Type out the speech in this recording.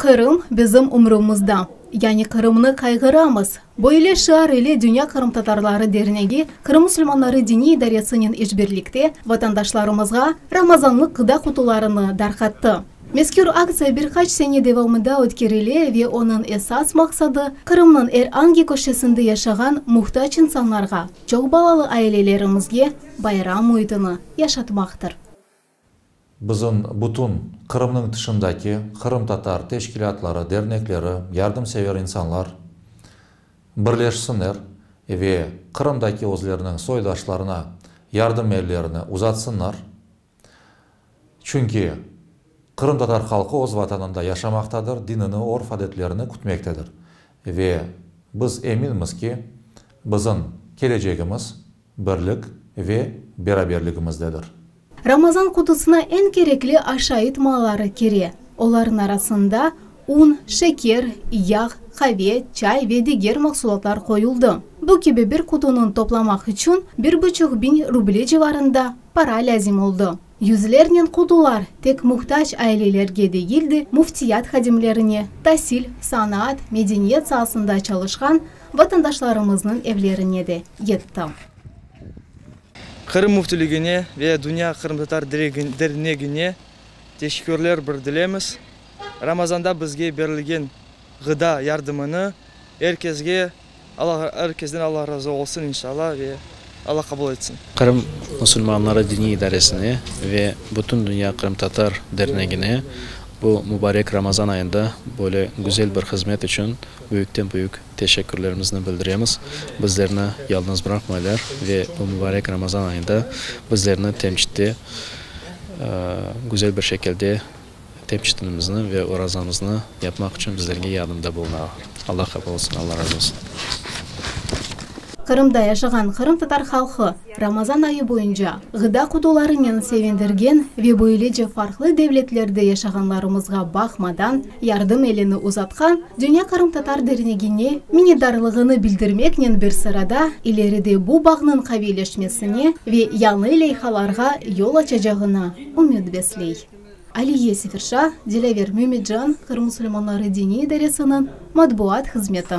Qırım bizim umrumızda, yani Qırımnı qayğıramız! Böyle şiar ile Dünya qırımtatarları dernegi Qırım musulmanları diniy idaresinen işbirlikte vatandaşlarımızğa Ramazanlıq ğıda qutularını darqattı. Mezkür aktsiya bir qaç sene devamında ötkerile ve onıñ esas maqsadı, Qırımnıñ er angi köşesinde yaşağan muhtac insanlarğa, çoq balalı ailelerimizge bayram müitini yaşatmaqtır. Bizim bütün Qırımnıñ tışındaki qırımtatar teşkilâtları, dernekleri, yardımsever insanlar birleşsinler ve Qırımdaki özleriniñ soydaşlarına yardım ellerini uzatsınlar. Çünki qırımtatar halqı öz vatanında yaşamaqtadır, dinini, örf-adetlerini kütmektedir. Ve biz eminmiz ki, bizim kelecegimiz birlik ve beraberligimizdedir. Ramazan qutusına eñ kerekli aşayt malları kire. Olarnıñ arasında un, şeker, yağ, qave, çay ve diger mahsulatlar qoyuldı. Bu kibi bir qutunıñ toplamaq içün bir buçuq biñ ruble civarında para lâzim oldı. Yüzlernen qutular tek muhtac ailelerge degil de, müftiyat hadimlerine, tasil, sanaat, medeniyet saasında çalışqan vatandaşlarımıznıñ evlerine de yetti. Qırım Müftiligine ve Dünya qırımtatar dernegine teşekkürler bildiremiz. Ramazanda bizge berilgen ğıda yardımını er kesge, er kesden Alla razı olsun, inşalla, ve Alla qabul etsin. Qırım musulmanları diniy idaresine ve Bütündünya qırımtatar dernegine bu mubarek Ramazan ayında böyle güzel bir hızmet içün büyükten-büyük teşekkürlerimizni bildiremiz. Bizlerni yalnız bıraqmaylar ve bu mubarek Ramazan ayında bizlerni temçitte güzel bir şekilde temçitimizni ve orazamıznı yapmaq içün bizlerge yardımda bulunalar. Allah qabul etsin, Allah razı olsun. Qırımda yaşağan qırımtatar halqı Ramazan ayı boyunca ğıda qutularınen sevindirgen ve böylece farqlı devletlerde yaşağanlarımızğa baqmadan yardım elini uzatqan Dünya qırımtatar dernegine minnetdarlığını bildirmeknen bir sırada ileride bu bağnıñ qaviyleşmesine ve yañı leyhalarğa yol açacağına ümüt besley. Aliye Seferşa, Dilâver Mümedcan, Qırım musulmanları diniy idaresiniñ matbuat hızmeti.